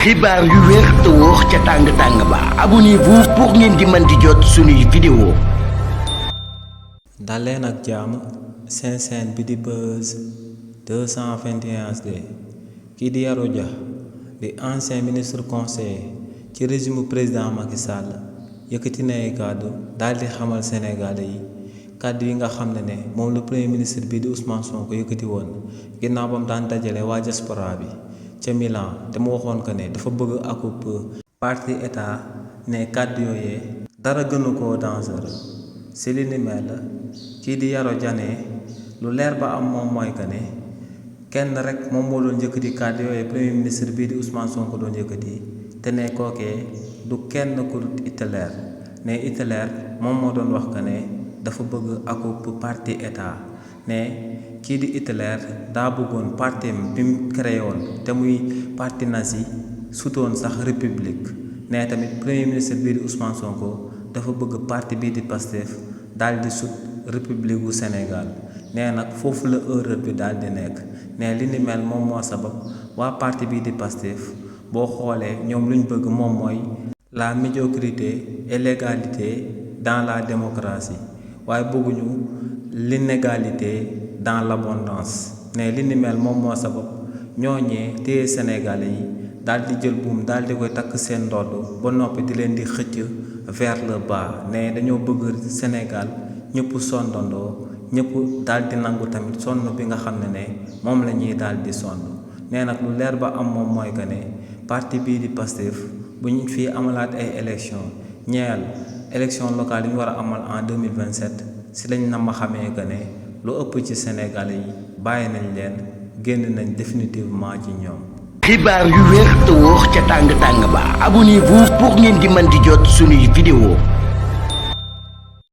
xibaar yu wér te wóor ca tàng ba abonnez-vous pour ngeen di mën di jot suñuy vidéo. daleen ak jàmm seen chaîne bi di Buzz 221 HD kii di Yoro Dia di ancien ministre conseiller ci régime président Macky Sall yëkkati na ay kàddu daal di xamal Sénégalais yi kàddu yi nga xam ne moom le premier ministre bi di Ousmane Sonko yëkkati woon ginnaaw ba mu daan dajale waa diaspora bi ca Milan te mu waxoon que ne dafa bëgg akup parti état ne kàddu yooyee dara gënu koo dangereux si li ni mel kii di Yoro Dia ne lu leer ba am moom mooy que ne kenn rek moom moo doon yëkkati kàddu yooyee premier ministre bii di Ousmane Sonko doon yëkkati te ne kookee du kenn ku Hitler ne Hitler moom moo doon wax que ne dafa bëgg akup parti état ne kii di Hitler daa bëggoon parti bi mu créé woon te muy parti nazi sutoon sax république ne tamit premier ministre bii di Ousmane Sonko dafa bëgg parti bii di Pastef daal di sut république bu Sénégal nee nag foofu la erreur bi daal di nekk ne li ni mel moom moo sabab waa parti bii di Pastef boo xoolee ñoom luñ bëgg moom mooy la médiocrité et l'égalité dans la démocratie waaye bëgguñu l'inégalité dans l'abondance ne li ni mel moom moo sabab ñooñee téye Sénégalais yi daal di jël buum daal di koy takk seen ndodd ba noppi di leen di xëcc vers le bas ne dañoo bëgg Sénégal ñëpp sondandoo ñëpp daal di nangu tamit sonn bi nga xam ne moom la ñuy daal di sonn nee nag lu leer ba am moom mooy que ne parti bii di Pastef bu ñu fii amalaat ay élection ñeel élection locale yi ñu war a amal en 2027 si lañ na ma xamee que ne lu ëpp ci Sénégalais yi bàyyi nañ leen génn nañ définitivement ci ñoom. xibaar yu wér te wóor ca tàng ba abonnez-vous pour ngeen di mën di jot suñuy vidéo.